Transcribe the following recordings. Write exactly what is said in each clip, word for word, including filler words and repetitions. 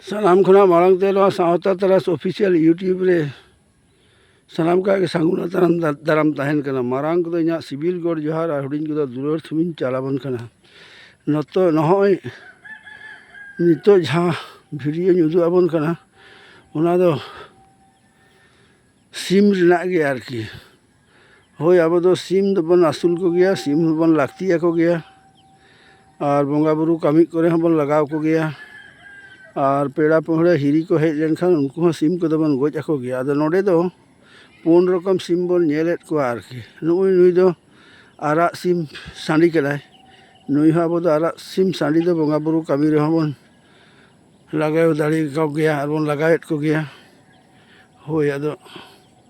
ᱥᱟᱱᱟᱢ ᱠᱷᱚᱱᱟᱜ ᱢᱟᱲᱟᱝ ᱛᱮ ᱱᱚᱣᱟ ᱥᱟᱶᱛᱟ ᱛᱟᱨᱟᱥ ᱚᱯᱷᱤᱥᱤᱭᱟᱞ YouTube ᱨᱮ ᱥᱟᱱᱟᱢ ᱠᱚᱣᱟᱜ ᱜᱮ ᱥᱟᱹᱜᱩᱱ ᱫᱟᱨᱟᱢ, ᱫᱟᱨᱟᱢ ᱛᱟᱦᱮᱱ ᱠᱟᱱᱟ᱾ ᱢᱟᱨᱟᱝ ᱠᱚᱫᱚ ᱤᱧᱟᱹᱜ ᱥᱤᱵᱤᱞ ᱜᱚᱰ ᱡᱚᱦᱟᱨ ᱟᱨ ᱦᱩᱰᱤᱧ ᱠᱚᱫᱚ ᱫᱩᱞᱟᱹᱲ ᱛᱷᱩᱢᱤᱧ ᱪᱟᱞ ᱟᱵᱚᱱ ᱠᱟᱱᱟ᱾ ᱱᱚᱛᱚ-, ᱱᱚᱜᱼᱚᱭ ᱱᱤᱛᱚᱜ ᱡᱟᱦᱟᱸ ᱵᱷᱤᱰᱤᱭᱳᱧ ᱩᱫᱩᱜ ᱟᱵᱚᱱ ᱠᱟᱱᱟ, ᱚᱱᱟ ᱫᱚ ᱥᱤᱢ ᱨᱮᱱᱟᱜ ᱜᱮ ᱟᱨᱠᱤ᱾ ᱦᱳᱭ, ᱟᱵᱚ ᱫᱚ ᱥᱤᱢ ᱫᱚᱵᱚᱱ ᱟᱹᱥᱩᱞ ᱠᱚᱜᱮᱭᱟ, ᱥᱤᱢ ᱦᱚᱸᱵᱚᱱ ᱞᱟᱹᱠᱛᱤ ᱟᱠᱚ ᱜᱮᱭᱟ, ᱟᱨ ᱵᱚᱸᱜᱟ ᱵᱩᱨᱩ ᱠᱟᱹᱢᱤ ᱠᱚᱨᱮ ᱦᱚᱸᱵᱚᱱ ᱞᱟᱜᱟᱣ ᱠᱚᱜᱮᱭᱟ, ᱟᱨ ᱯᱮᱲᱟ ᱯᱟᱹᱦᱲᱟᱹ ᱦᱤᱨᱤ ᱠᱚ ᱦᱮᱡ ᱞᱮᱱᱠᱷᱟᱱ ᱩᱱᱠᱩ ᱦᱚᱸ ᱥᱤᱢ ᱠᱚᱫᱚ ᱵᱚᱱ ᱜᱚᱡ ᱟᱠᱚ ᱜᱮᱭᱟ᱾ ᱟᱫᱚ ᱱᱚᱰᱮ ᱫᱚ ᱯᱩᱱ ᱨᱚᱠᱚᱢ ᱥᱤᱢ ᱵᱚᱱ ᱧᱮᱞᱮᱫ ᱠᱚᱣᱟ ᱟᱨᱠᱤ᱾ ᱱᱩᱜᱼᱩᱭ ᱱᱩᱭ ᱫᱚ ᱟᱨᱟᱜ ᱥᱤᱢ ᱥᱟᱺᱰᱤ ᱠᱟᱱᱟᱭ᱾ ᱱᱩᱭ ᱦᱚᱸ ᱟᱵᱚ ᱫᱚ ᱟᱨᱟᱜ ᱥᱤᱢ ᱥᱟᱺᱰᱤ ᱫᱚ ᱵᱚᱸᱜᱟ ᱵᱩᱨᱩ ᱠᱟᱹᱢᱤ ᱨᱮᱦᱚᱸ ᱵᱚᱱ ᱞᱟᱜᱟᱣ ᱫᱟᱲᱮ ᱟᱠᱚ ᱜᱮᱭᱟ ᱟᱨ ᱵᱚᱱ ᱞᱟᱜᱟᱣᱮᱫ ᱠᱚᱜᱮᱭᱟ᱾ ᱦᱳᱭ, ᱟᱫᱚ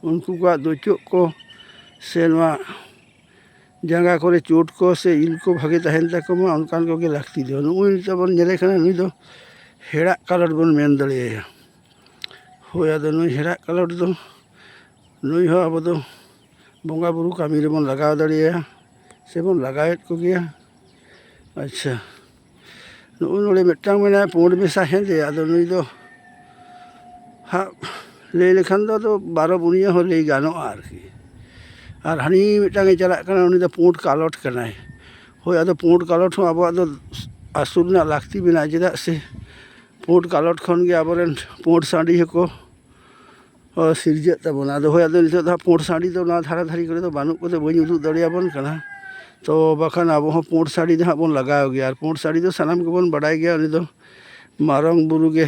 ᱩᱱᱠᱩ ᱠᱚᱣᱟᱜ ᱫᱚ ᱪᱮᱫ ᱠᱚ ᱥᱮ ᱱᱚᱣᱟ ᱡᱟᱸᱜᱟ ᱠᱚᱨᱮ ᱪᱳᱴ ᱠᱚ ᱥᱮ ᱤᱞ ᱠᱚ ᱵᱷᱟᱜᱮ ᱛᱟᱦᱮᱱ ᱛᱟᱠᱚ ᱢᱟ, ᱚᱱᱠᱟᱱ ᱠᱚᱜᱮ ᱞᱟᱹᱠᱛᱤ ᱫᱚ᱾ ᱱᱩᱜᱼᱩᱭ ᱱᱤᱛᱚᱜ ᱵᱚᱱ ᱧᱮᱞᱮ ᱠᱟᱱᱟ, ᱱᱩᱭ ᱫᱚ ᱦᱮᱲᱟᱜ ᱠᱟᱞᱚᱴ ᱵᱚᱱ ᱢᱮᱱ ᱫᱟᱲᱮᱭᱟᱭᱟ᱾ ᱦᱳᱭ, ᱟᱫᱚ ᱱᱩᱭ ᱦᱮᱲᱟᱜ ᱠᱟᱞᱚᱴ ᱫᱚ, ᱱᱩᱭ ᱦᱚᱸ ᱟᱵᱚ ᱫᱚ ᱵᱚᱸᱜᱟ ᱵᱩᱨᱩ ᱠᱟᱹᱢᱤ ᱨᱮᱵᱚᱱ ᱞᱟᱜᱟᱣ ᱫᱟᱲᱮᱭᱟᱭᱟ ᱥᱮᱵᱚᱱ ᱞᱟᱜᱟᱣᱮᱫ ᱠᱚᱜᱮᱭᱟ᱾ ᱟᱪᱪᱷᱟ, ᱱᱩᱜᱼᱩ ᱱᱚᱰᱮ ᱢᱤᱫᱴᱟᱝ ᱢᱮᱱᱟᱭᱟ ᱯᱩᱸᱰ ᱢᱮᱥᱟ ᱦᱮᱸᱫᱮ, ᱟᱫᱚ ᱱᱩᱭ ᱫᱚ ᱦᱟᱸᱜ ᱞᱟᱹᱭ ᱞᱮᱠᱷᱟᱱ ᱫᱚ ᱟᱫᱚ ᱵᱟᱨᱚ ᱵᱩᱱᱤᱭᱟᱹ ᱦᱚᱸ ᱞᱟᱹᱭ ᱜᱟᱱᱚᱜᱼᱟ ᱟᱨᱠᱤ᱾ ᱟᱨ ᱦᱟᱹᱱᱤ ᱢᱤᱫᱴᱟᱝ ᱮ ᱪᱟᱞᱟᱜ ᱠᱟᱱᱟ, ᱩᱱᱤ ᱫᱚ ᱯᱩᱸᱰ ᱠᱟᱞᱚᱴ ᱠᱟᱱᱟᱭ᱾ ᱦᱳᱭ, ᱟᱫᱚ ᱯᱩᱸᱰ ᱠᱟᱞᱚᱴ ᱦᱚᱸ ᱟᱵᱚᱣᱟᱜ ᱫᱚ ᱟᱹᱥᱩᱞ ᱨᱮᱱᱟᱜ ᱞᱟᱹᱠᱛᱤ ᱢᱮᱱᱟᱜᱼᱟ, ᱪᱮᱫᱟᱜ ᱥᱮ ᱯᱩᱸᱰ ᱠᱟᱞᱚᱴ ᱠᱷᱚᱱ ᱜᱮ ᱟᱵᱚᱨᱮᱱ ᱯᱩᱸᱰ ᱥᱟᱺᱰᱤ ᱦᱚᱸᱠᱚ ᱚ, ᱥᱤᱨᱡᱟᱹᱜ ᱛᱟᱵᱚᱱᱟ᱾ ᱟᱫᱚ ᱦᱳᱭ, ᱟᱫᱚ ᱱᱤᱛᱚᱜ ᱫᱚ ᱦᱟᱸᱜ ᱯᱩᱸᱰ ᱥᱟᱺᱰᱤ ᱫᱚ ᱱᱚᱣᱟ ᱫᱷᱟᱨᱮ ᱫᱷᱟᱨᱮ ᱠᱚᱨᱮ ᱫᱚ ᱵᱟᱹᱱᱩᱜ ᱠᱚᱛᱮ ᱵᱟᱹᱧ ᱩᱫᱩᱜ ᱫᱟᱲᱮᱭᱟᱵᱚᱱ ᱠᱟᱱᱟ᱾ ᱛᱚ ᱵᱟᱠᱷᱟᱱ ᱟᱵᱚ ᱦᱚᱸ ᱯᱩᱸᱰ ᱥᱟᱺᱰᱤ ᱫᱚ ᱦᱟᱸᱜ ᱵᱚᱱ ᱞᱟᱜᱟᱣ ᱜᱮᱭᱟ᱾ ᱟᱨ ᱯᱩᱸᱰ ᱥᱟᱺᱰᱤ ᱫᱚ ᱥᱟᱱᱟᱢ ᱜᱮᱵᱚᱱ ᱵᱟᱰᱟᱭ ᱜᱮᱭᱟ, ᱩᱱᱤ ᱫᱚ ᱢᱟᱨᱟᱝ ᱵᱩᱨᱩ ᱜᱮ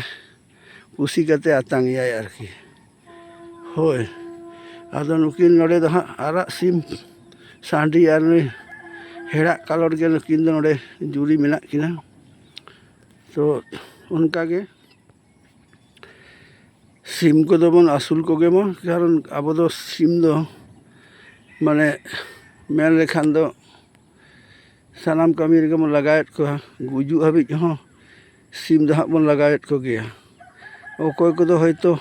ᱠᱩᱥᱤ ᱠᱟᱛᱮ ᱟᱛᱟᱝ ᱮᱭᱟᱭ ᱟᱨᱠᱤ᱾ ᱦᱳᱭ, ᱟᱫᱚ ᱱᱩᱠᱤᱱ ᱱᱚᱰᱮ ᱫᱚ ᱦᱟᱸᱜ ᱟᱨᱟᱜ ᱥᱤᱢ ᱥᱟᱺᱰᱤ ᱟᱨ ᱱᱩᱭ ᱦᱮᱲᱟᱜ ᱠᱟᱞᱚᱴ ᱜᱮ ᱱᱩᱠᱤᱱ ᱫᱚ ᱱᱚᱰᱮ ᱡᱩᱨᱤ ᱢᱮᱱᱟᱜ ᱠᱤᱱᱟ᱾ ᱛᱚ ᱚᱱᱠᱟ ᱜᱮ ᱥᱤᱢ ᱠᱚᱫᱚ ᱵᱚᱱ ᱟᱹᱥᱩᱞ ᱠᱚᱜᱮ ᱢᱟ, ᱠᱟᱨᱚᱱ ᱟᱵᱚ ᱫᱚ ᱥᱤᱢ ᱫᱚ ᱢᱟᱱᱮ ᱢᱮᱱ ᱞᱮᱠᱷᱟᱱ ᱫᱚ ᱥᱟᱱᱟᱢ ᱠᱟᱹᱢᱤ ᱨᱮᱜᱮ ᱵᱚᱱ ᱞᱟᱜᱟᱣᱮᱫ ᱠᱚᱣᱟ᱾ ᱜᱩᱡᱩᱜ ᱦᱟᱹᱵᱤᱡ ᱦᱚᱸ ᱥᱤᱢ ᱫᱚ ᱦᱟᱸᱜ ᱵᱚᱱ ᱞᱟᱜᱟᱣᱮᱫ ᱠᱚᱜᱮᱭᱟ᱾ ᱚᱠᱚᱭ ᱠᱚᱫᱚ ᱦᱚᱭᱛᱳ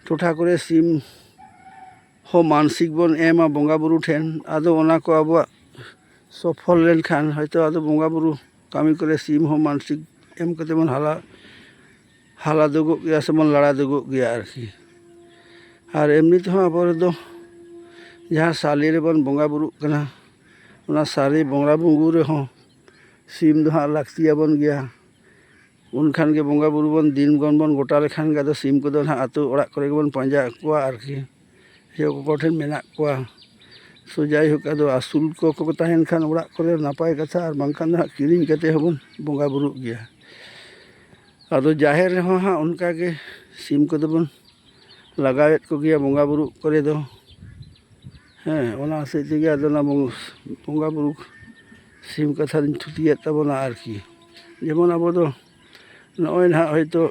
ᱴᱚᱴᱷᱟ ᱠᱚᱨᱮ ᱥᱤᱢ ᱦᱚᱸ ᱢᱟᱱᱥᱤᱠ ᱵᱚᱱ ᱮᱢᱟ ᱵᱚᱸᱜᱟ ᱵᱩᱨᱩ ᱴᱷᱮᱱ, ᱟᱫᱚ ᱚᱱᱟ ᱠᱚ ᱟᱵᱚᱣᱟᱜ ᱥᱚᱯᱷᱚᱞ ᱞᱮᱱᱠᱷᱟᱱ ᱦᱚᱭᱛᱳ ᱟᱫᱚ ᱵᱚᱸᱜᱟ ᱵᱩᱨᱩ ᱠᱟᱹᱢᱤ ᱠᱚᱨᱮ ᱥᱤᱢ ᱦᱚᱸ ᱢᱟᱱᱥᱤᱠ ᱮᱢ ᱠᱟᱛᱮ ᱵᱚᱱ ᱦᱟᱞᱟ ᱦᱟᱞᱟ ᱫᱩᱜᱩᱜ ᱜᱮᱭᱟ ᱥᱮᱵᱚᱱ ᱞᱟᱲᱟ ᱫᱩᱜᱩᱜ ᱜᱮᱭᱟ ᱟᱨᱠᱤ᱾ ᱟᱨ ᱮᱢᱱᱤ ᱛᱮᱦᱚᱸ ᱟᱵᱚ ᱨᱮᱫᱚ ᱡᱟᱦᱟᱸ ᱥᱟᱞᱮ ᱨᱮᱵᱚᱱ ᱵᱚᱸᱜᱟ ᱵᱩᱨᱩᱜ ᱠᱟᱱᱟ, ᱚᱱᱟ ᱥᱟᱞᱮ ᱵᱚᱸᱜᱟ ᱵᱩᱨᱩ ᱨᱮᱦᱚᱸ ᱥᱤᱢ ᱫᱚ ᱦᱟᱸᱜ ᱞᱟᱹᱠᱛᱤᱭᱟᱵᱚᱱ ᱜᱮᱭᱟ᱾ ᱩᱱᱠᱷᱟᱱ ᱜᱮ ᱵᱚᱸᱜᱟ ᱵᱩᱨᱩ ᱵᱚᱱ ᱫᱤᱱ ᱜᱚᱱ ᱵᱚᱱ ᱜᱚᱴᱟ ᱞᱮᱠᱷᱟᱱ ᱜᱮ ᱟᱫᱚ ᱥᱤᱢ ᱠᱚᱫᱚ ᱱᱟᱦᱟᱜ ᱟᱹᱛᱩ ᱚᱲᱟᱜ ᱠᱚᱨᱮ ᱜᱮᱵᱚᱱ ᱯᱟᱸᱡᱟ ᱠᱚᱣᱟ ᱟᱨᱠᱤ᱾ ᱡᱚᱛᱚ ᱠᱚ ᱴᱷᱮᱱ ᱢᱮᱱᱟᱜ ᱠᱚᱣᱟ᱾ ᱥᱚ ᱡᱟᱭᱦᱳᱠ, ᱟᱫᱚ ᱟᱹᱥᱩᱞ ᱠᱚᱠᱚ ᱛᱟᱦᱮᱱ ᱠᱷᱟᱱ ᱚᱲᱟᱜ ᱠᱚᱨᱮ ᱱᱟᱯᱟᱭ ᱠᱟᱛᱷᱟ, ᱟᱨ ᱵᱟᱝᱠᱷᱟᱱ ᱫᱚ ᱦᱟᱸᱜ ᱠᱤᱨᱤᱧ ᱠᱟᱛᱮ ᱦᱚᱸᱵᱚᱱ ᱵᱚᱸᱜᱟ ᱵᱩᱨᱩᱜ ᱜᱮᱭᱟ᱾ ᱟᱫᱚ ᱡᱟᱦᱮᱨ ᱨᱮᱦᱚᱸ ᱦᱟᱸᱜ ᱚᱱᱠᱟ ᱜᱮ ᱥᱤᱢ ᱠᱚᱫᱚ ᱵᱚᱱ ᱞᱟᱜᱟᱣᱮᱫ ᱠᱚᱜᱮᱭᱟ ᱵᱚᱸᱜᱟ ᱵᱩᱨᱩ ᱠᱚᱨᱮ ᱫᱚ᱾ ᱦᱮᱸ, ᱚᱱᱟ ᱦᱚᱛᱮᱡ ᱛᱮᱜᱮ ᱟᱫᱚ ᱚᱱᱟ ᱵᱚᱸ-, ᱵᱚᱸᱜᱟ ᱵᱩᱨᱩ ᱥᱤᱢ ᱠᱟᱛᱷᱟ ᱫᱚᱧ ᱛᱷᱩᱛᱤᱭᱮᱫ ᱛᱟᱵᱚᱱᱟ ᱟᱨᱠᱤ᱾ ᱡᱮᱢᱚᱱ ᱟᱵᱚ ᱫᱚ ᱱᱚᱜᱼᱚᱭ ᱱᱟᱦᱟᱜ ᱦᱚᱭᱛᱳ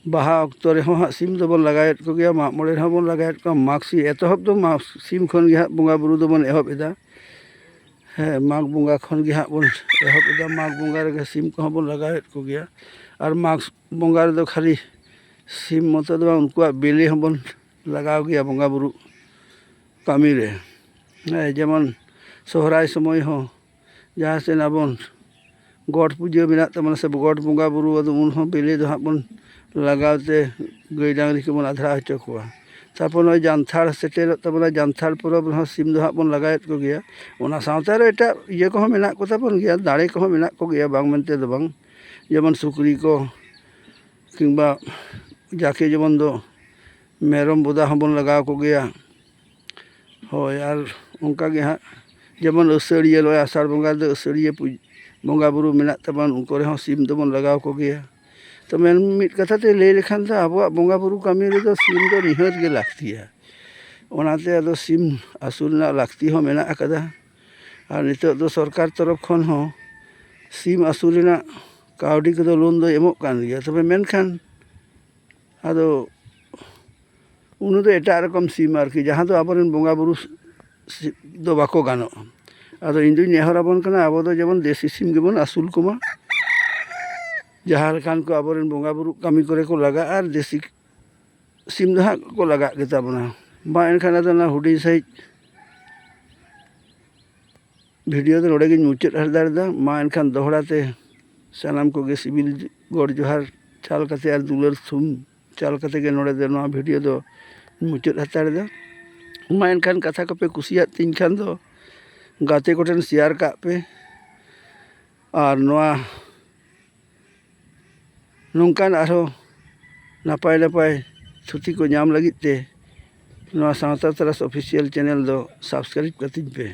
ᱵᱟᱦᱟ ᱚᱠᱛᱚ ᱨᱮᱦᱚᱸ ᱦᱟᱸᱜ ᱥᱤᱢ ᱫᱚᱵᱚᱱ ᱞᱟᱜᱟᱣᱮᱫ ᱠᱚᱜᱮᱭᱟ, ᱢᱟᱜ ᱢᱚᱬᱮ ᱨᱮᱦᱚᱸ ᱵᱚᱱ ᱞᱟᱜᱟᱣᱮᱫ ᱠᱚᱣᱟ᱾ ᱢᱟᱜᱽ ᱥᱤᱢ ᱮᱛᱚᱦᱚᱵ ᱫᱚ ᱢᱟᱜᱽ ᱥᱤᱢ ᱠᱷᱚᱱ ᱜᱮ ᱦᱟᱸᱜ ᱵᱚᱸᱜᱟ ᱵᱩᱨᱩ ᱫᱚᱵᱚᱱ ᱮᱦᱚᱵ ᱮᱫᱟ᱾ ᱦᱮᱸ, ᱢᱟᱜᱽ ᱵᱚᱸᱜᱟ ᱠᱷᱚᱱ ᱜᱮ ᱦᱟᱸᱜ ᱵᱚᱱ ᱮᱦᱚᱵ ᱮᱫᱟ᱾ ᱢᱟᱜᱽ ᱵᱚᱸᱜᱟ ᱨᱮᱜᱮ ᱥᱤᱢ ᱠᱚᱦᱚᱸ ᱵᱚᱱ ᱞᱟᱜᱟᱣᱮᱫ ᱠᱚᱜᱮᱭᱟ᱾ ᱟᱨ ᱢᱟᱜᱽ ᱵᱚᱸᱜᱟ ᱨᱮᱫᱚ ᱠᱷᱟᱹᱞᱤ ᱥᱤᱢ ᱢᱚᱛᱚ ᱫᱚ ᱵᱟᱝ, ᱩᱱᱠᱩᱣᱟᱜ ᱵᱤᱞᱤ ᱦᱚᱸᱵᱚᱱ ᱞᱟᱜᱟᱣ ᱜᱮᱭᱟ ᱵᱚᱸᱜᱟ ᱵᱩᱨᱩ ᱠᱟᱹᱢᱤ ᱨᱮ᱾ ᱦᱮᱸ, ᱡᱮᱢᱚᱱ ᱥᱚᱦᱨᱟᱭ ᱥᱚᱢᱚᱭ ᱦᱚᱸ ᱡᱟᱦᱟᱸ ᱥᱮᱫ ᱟᱵᱚᱱ ᱜᱚᱴ ᱯᱩᱡᱟᱹ ᱢᱮᱱᱟᱜ ᱛᱟᱵᱚᱱᱟ ᱥᱮ ᱜᱚᱴ ᱵᱚᱸᱜᱟ ᱵᱩᱨᱩ, ᱟᱫᱚ ᱩᱱ ᱦᱚᱸ ᱵᱤᱞᱤ ᱫᱚ ᱦᱟᱸᱜ ᱵᱚᱱ ᱞᱟᱜᱟᱣ ᱛᱮ ᱜᱟᱹᱭ ᱰᱟᱝᱨᱤ ᱠᱚᱵᱚᱱ ᱟᱫᱷᱲᱟ ᱦᱚᱪᱚ ᱠᱚᱣᱟ᱾ ᱛᱟᱨᱯᱚᱨ ᱱᱚᱜᱼᱚᱭ ᱡᱟᱱᱛᱷᱟᱲ ᱥᱮᱴᱮᱨᱚᱜ ᱛᱟᱵᱚᱱᱟ, ᱡᱟᱱᱛᱷᱟᱲ ᱯᱚᱨᱚᱵᱽ ᱨᱮᱦᱚᱸ ᱥᱤᱢ ᱫᱚ ᱦᱟᱸᱜ ᱵᱚᱱ ᱞᱟᱜᱟᱣᱮᱫ ᱠᱚᱜᱮᱭᱟ᱾ ᱚᱱᱟ ᱥᱟᱶᱛᱮ ᱟᱨᱚ ᱮᱴᱟᱜ ᱤᱭᱟᱹ ᱠᱚᱦᱚᱸ ᱢᱮᱱᱟᱜ ᱠᱚᱛᱟ ᱵᱚᱱ ᱜᱮᱭᱟ, ᱫᱟᱲᱮ ᱠᱚᱦᱚᱸ ᱢᱮᱱᱟᱜ ᱠᱚᱜᱮᱭᱟ, ᱵᱟᱝ ᱢᱮᱱᱛᱮ ᱫᱚ ᱵᱟᱝ᱾ ᱡᱮᱢᱚᱱ ᱥᱩᱠᱨᱤ ᱠᱚ, ᱠᱤᱝᱵᱟ ᱡᱟᱠᱮ ᱡᱮᱢᱚᱱ ᱫᱚ ᱢᱮᱨᱚᱢ ᱵᱚᱫᱟ ᱦᱚᱸᱵᱚᱱ ᱞᱟᱜᱟᱣ ᱠᱚᱜᱮᱭᱟ᱾ ᱦᱳᱭ, ᱟᱨ ᱚᱱᱠᱟ ᱜᱮ ᱦᱟᱸᱜ ᱡᱮᱢᱚᱱ ᱟᱹᱥᱟᱹᱲᱤᱭᱟᱹ, ᱱᱚᱜᱼᱚᱭ ᱟᱥᱟᱲ ᱵᱚᱸᱜᱟ ᱨᱮᱫᱚ ᱟᱹᱥᱟᱹᱲᱤᱭᱟᱹ ᱯᱩᱡ-, ᱵᱚᱸᱜᱟ ᱵᱩᱨᱩ ᱢᱮᱱᱟᱜ ᱛᱟᱵᱚᱱ, ᱩᱱᱠᱩ ᱨᱮᱦᱚᱸ ᱥᱤᱢ ᱫᱚᱵᱚᱱ ᱞᱟᱜᱟᱣ ᱠᱚᱜᱮᱭᱟ᱾ ᱛᱚ ᱢᱮᱱ ᱢᱤᱫ ᱠᱟᱛᱷᱟ ᱛᱮ ᱞᱟᱹᱭ ᱞᱮᱠᱷᱟᱱ ᱫᱚ ᱟᱵᱚᱣᱟᱜ ᱵᱚᱸᱜᱟ ᱵᱩᱨᱩ ᱠᱟᱹᱢᱤ ᱨᱮᱫᱚ ᱥᱤᱢ ᱫᱚ ᱱᱤᱦᱟᱹᱛ ᱜᱮ ᱞᱟᱹᱠᱛᱤᱭᱟ᱾ ᱚᱱᱟᱛᱮ ᱟᱫᱚ ᱥᱤᱢ ᱟᱹᱥᱩᱞ ᱨᱮᱱᱟᱜ ᱞᱟᱹᱠᱛᱤ ᱦᱚᱸ ᱢᱮᱱᱟᱜ ᱟᱠᱟᱫᱟ᱾ ᱟᱨ ᱱᱤᱛᱚᱜ ᱫᱚ ᱥᱚᱨᱠᱟᱨ ᱛᱚᱨᱚᱯ ᱠᱷᱚᱱ ᱦᱚᱸ ᱥᱤᱢ ᱟᱹᱥᱩᱞ ᱨᱮᱱᱟᱜ ᱠᱟᱹᱣᱰᱤ ᱠᱚᱫᱚ ᱞᱳᱱ ᱫᱚᱭ ᱮᱢᱚᱜ ᱠᱟᱱ ᱜᱮᱭᱟ᱾ ᱛᱚᱵᱮ ᱢᱮᱱᱠᱷᱟᱱ ᱟᱫᱚ ᱩᱱᱤ ᱫᱚ ᱮᱴᱟᱜ ᱨᱚᱠᱚᱢ ᱥᱤᱢ ᱟᱨᱠᱤ, ᱡᱟᱦᱟᱸ ᱫᱚ ᱟᱵᱚᱨᱮᱱ ᱵᱚᱸᱜᱟ ᱵᱩᱨᱩ ᱥᱤ-, ᱫᱚ ᱵᱟᱠᱚ ᱜᱟᱱᱚᱜᱼᱟ᱾ ᱟᱫᱚ ᱤᱧ ᱫᱩᱧ ᱱᱮᱦᱚᱨ ᱟᱵᱚᱱ ᱠᱟᱱᱟ, ᱟᱵᱚ ᱫᱚ ᱡᱮᱢᱚᱱ ᱫᱮᱥᱤ ᱥᱤᱢ ᱜᱮᱵᱚᱱ ᱟᱹᱥᱩᱞ ᱠᱚᱢᱟ, ᱡᱟᱦᱟᱸ ᱞᱮᱠᱟᱱ ᱠᱚ ᱟᱵᱚᱨᱮᱱ ᱵᱚᱸᱜᱟ ᱵᱩᱨᱩ ᱠᱟᱹᱢᱤ ᱠᱚᱨᱮ ᱠᱚ ᱞᱟᱜᱟᱜᱼᱟ, ᱟᱨ ᱫᱮᱥᱤ ᱥᱤᱢ ᱫᱚ ᱦᱟᱸᱜ ᱠᱚ ᱞᱟᱜᱟᱜ ᱜᱮᱛᱟ ᱵᱚᱱᱟ᱾ ᱢᱟ ᱮᱱᱠᱷᱟᱱ ᱟᱫᱚ ᱚᱱᱟ ᱦᱩᱰᱤᱧ ᱥᱟᱺᱦᱤᱡ ᱵᱷᱤᱰᱤᱭᱳ ᱫᱚ ᱱᱚᱰᱮ ᱜᱤᱧ ᱢᱩᱪᱟᱹᱫ ᱦᱟᱛᱟᱲ ᱮᱫᱟ᱾ ᱢᱟ ᱮᱱᱠᱷᱟᱱ ᱫᱚᱦᱲᱟ ᱛᱮ ᱥᱟᱱᱟᱢ ᱠᱚᱜᱮ ᱥᱤᱵᱤᱞ ᱜᱚᱰ ᱡᱚᱦᱟᱨ᱾ ᱪᱟᱞ ᱠᱟᱛᱮ ᱟᱨ ᱫᱩᱞᱟᱹᱲ ᱛᱷᱩᱢ ᱪᱟᱞ ᱠᱟᱛᱮ ᱜᱮ ᱱᱚᱰᱮ ᱫᱚ ᱱᱚᱣᱟ ᱵᱷᱤᱰᱤᱭᱳ ᱫᱚ ᱢᱩᱪᱟᱹᱫ ᱦᱟᱛᱟᱲ ᱮᱫᱟ᱾ ᱢᱟ ᱮᱱᱠᱷᱟᱱ ᱠᱟᱛᱷᱟ ᱠᱚᱯᱮ ᱠᱩᱥᱤᱭᱟᱫ ᱛᱤᱧ ᱠᱷᱟᱱ ᱫᱚ ᱜᱟᱛᱮ ᱠᱚᱴᱷᱮᱱ ᱥᱮᱭᱟᱨ ᱠᱟᱜ ᱯᱮ᱾ ᱟᱨ ᱱᱚᱣᱟ ᱱᱚᱝᱠᱟᱱ ᱟᱨᱦᱚᱸ ᱱᱟᱯᱟᱭ ᱱᱟᱯᱟᱭ ᱛᱷᱩᱛᱤ ᱠᱚ ᱧᱟᱢ ᱞᱟᱹᱜᱤᱫ ᱛᱮ ᱱᱚᱣᱟ ᱥᱟᱶᱛᱟ ᱛᱟᱨᱟᱥ ᱚᱯᱷᱤᱥᱤᱭᱟᱞ ᱪᱮᱱᱮᱞ ᱫᱚ ᱥᱟᱵᱥᱠᱨᱟᱭᱤᱵᱽ ᱠᱟᱹᱛᱤᱧ ᱯᱮ᱾